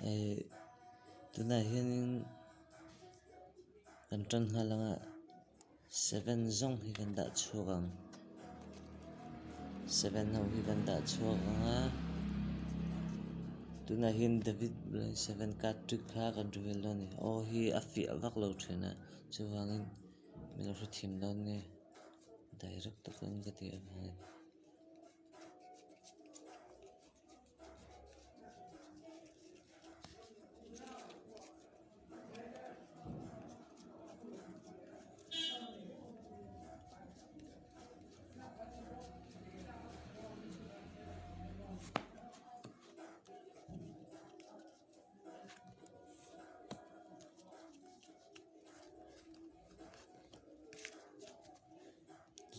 Ehh tunah hianin kan tan nghal ang a seven zawng hi kan dah chhuak ang seven ho hi kan dah chhuak ang a tunah hian david seven card trick kha kan reveal dawn a ni aw hi a fiah vak lo thin a chuvangin min lo hrethiam dawn nge direct takin ka ti avangin.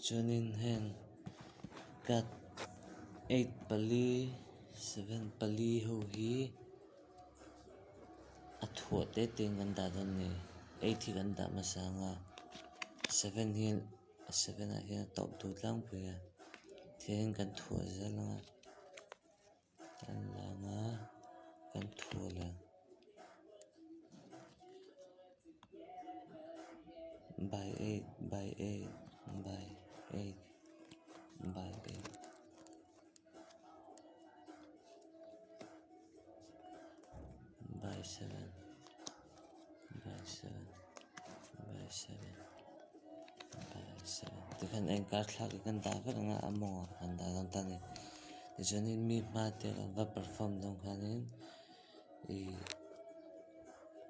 Tichuanin heng cat eight pali seven pali ho hi a thuah te te in kan dah dawn a ni eight hi kan dah hmasa ang a seven hi a seven ah hian a tawp duh tlangpui a tihian kan thuah zel ang a kan lang a kan thuah leh ang. By eight by eight by eight by eight by seven by seven by seven by seven tikhan a inkar thlak hi kan dah vek ang a a mawngah kan dah dawn ta a ni tichuanin mi hma te kan va perform dawn khanin Ih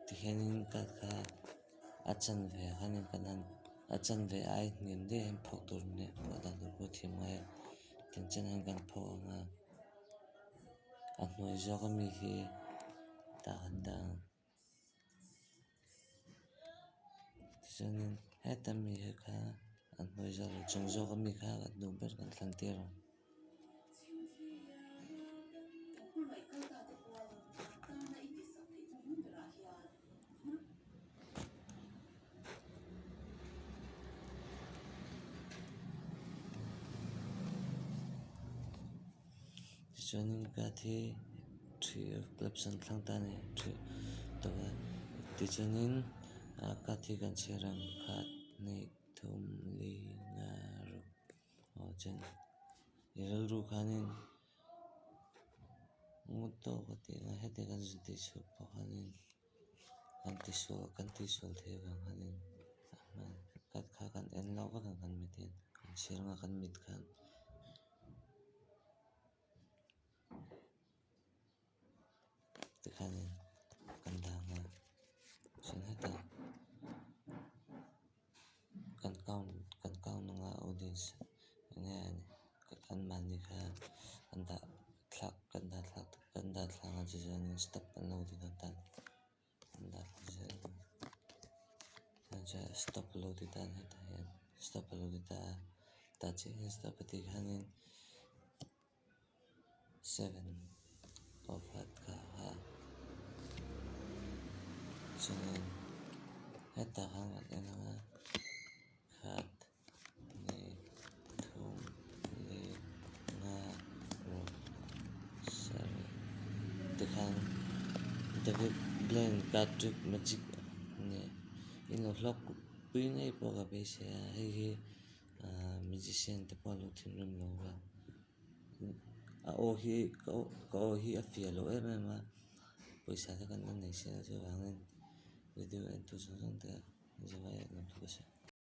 tihianin ka kha a chanve ah khanin kan han a chanve ai hniam daih hian phawk tur nia phawh dan tur pawh thiam ngai a tin chen hian kan phawk ang a a hnuai zawk ami hi tah kan dah ang tichuanin heta mi hi kha a hnuai zawk leh chung zawk ami kha kan duh ber kan thlan tir ang. Tichuanin ka thi three of clubs an thlang ta a ni three tawh a tichuanin ka thi kan chhiar ang khat hnih thum li nga ruk. Aw chuan i rilru khanin ngut tawk a tih ang heti kan zun tih chhuak pawh khanin kan tisual kan tihsual theih avang khanin a hman khat kha kan en loh vek ang kan mit hian kan chhiar anga kan mit khan. Tikhanin kan dang a chuan hetah kan count kan count anga audience enge an mahni kha an dah thlak kan dah thlak kan dah thlak ang chu chuanin step an lo ti dawn ta an dah thlak zel ang chuan stop a lo ti ta hetah hian stop a lo ti ta a tah chiah hian stop a tih hianin. Seven of hat kha a chuanin hetah khan kan en ang a khat hnih thum li nga ruk sarih tikhan David Blaine card trick magic a ni in lo hlawk pui ngei pawh ka beisei a hei hi. Ahh magician te pawh an lo thinrim lo va a aw hi ka aw ka aw hi a fiah loh em em a pawisa te kan la nei sia chuvangin video en tu zawng zawng te zavaia lawmthu ka sawi.